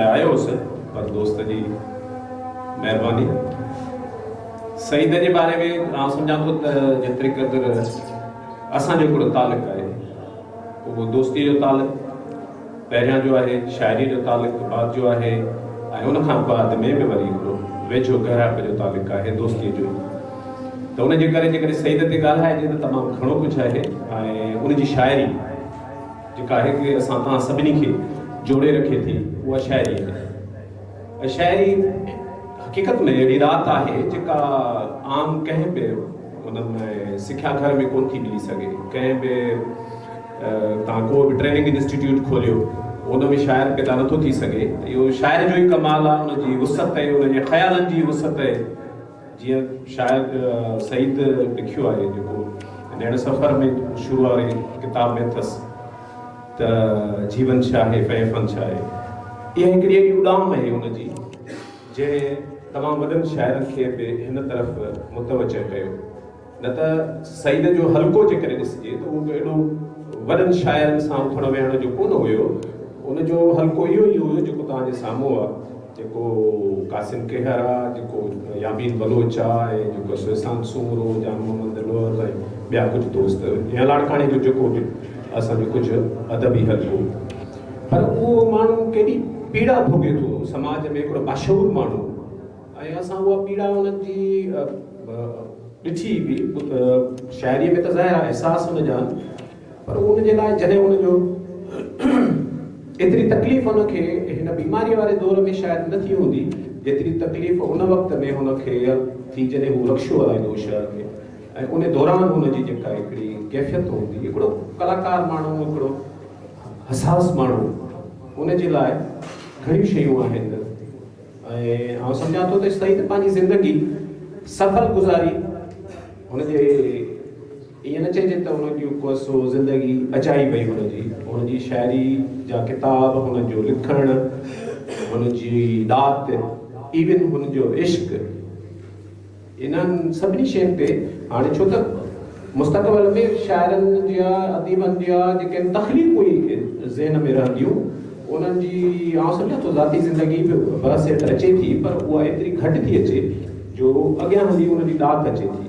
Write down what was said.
آيو هوس پر دوست جي مهرباني. سعيد جي باري ۾ آئون سمجهان ٿو ته جيتري قدر اسان جو هڪڙو تعلق آهي اهو دوستي جو تعلق پهريان جو آهي، شاعري جو تعلق بعد جو آهي ۽ ان کان بعد ۾ به وري هڪڙو ويجهو گهرائپ جو تعلق آهي دوستي جو ته ان جي ڪري جيڪڏهن سعيد تي ڳالهائجي ته تمام گهڻو ڪجهه آهي ۽ ان جي شاعري جيڪا هڪ اسان توهان سڀني کي جوڙي رکي ٿي اها شاعري آهي ۽ شاعري حقيقت ۾ اهڙي رات آهي جيڪا عام ڪنهن به ان ۾ سکيا گهر ۾ ڪونه ٿي ملي سگهي. ڪنهن به توهان ڪو به ٽريننگ انسٽيٽيوٽ کوليو ان ۾ شاعر پيدا نٿو ٿي سگهي ته اهو شاعر جو ئي ڪمال آهي ان جي وسعت آهي ان جي خيالن جي وسعت آهي جيئن شاعر سعيد لکيو آهي جيڪو نيڻ سفر ۾ شروع واري ڪتاب ۾ اٿس ته جيون ڇا آهي فين ڇا آهي اها هڪڙي اهڙي اڏام آهي ان جي جنهن تمام وڏن شاعرن کي به هن طرف متوجه ڪيو. نه ته سعيد جو حلقو جيڪڏهن ڏسجي ته اهو ڪو ايڏو وڏن شاعرن سان اٿڻ ويهڻ جو ڪونه هيو. ان جو حلقو اهو ئي هيو جيڪو توهان جي سامهون آ، جيڪو قاسم ڪيهر آ، جيڪو يامين بلوچ آ ۽ جيڪو سوسان سومرو، جان محمد لوهر ۽ ٻيا ڪجهه دوست يا لاڙڪاڻي جو جيڪو به اسان جو ڪجهه ادبي حلقو. پر اهو ماڻهو ڪيڏي پيڙا ڀوڳي ٿو سماج ۾ هڪڙو باشعور ماڻهو ۽ اسان اها پيڙا انهن جي ڏٺي به شاعري ۾ ته ظاهر آهي احساس ان جا پر ان جي لاء جڏهن ان جو ايتري تڪليف ان کي هن بيماري واري دور ۾ شايد نه ٿي هوندي جيتري تڪليف ان وقت ۾ هن کي ٿي جڏهن هو رڪشو هلائيندو هو شهر ۾ ۽ ان دوران هن جي جيڪا هڪڙي ڪيفيت هوندي هڪڙو ڪلاڪار ماڻهو هڪڙو حساس ماڻهو ان جي لاء گهڻيون شيون آهن ۽ آئون سمجهان ٿو ته سعيد پنهنجي زندگي سڦل گذاري. هن جي ائين نه چئجي ته هن جي ڪو سو زندگي اجائي وئي هن جي هن جي شاعري جا ڪتاب هن جو لکڻ هن جي ڏات ايون هن جو عشق انهن سڀني شين تي هاڻي ڇو ته مستقبل ۾ شاعرن جا اديبن جا جيڪي تخليقون ئي ذهن ۾ رهنديون انهن جي آئون سمجهان ٿو ذاتي زندگي به بحث هيٺ اچي ٿي پر اها ايتري گهٽ ٿي اچي جو اڳيان هلي ان جي ڏات اچي ٿي.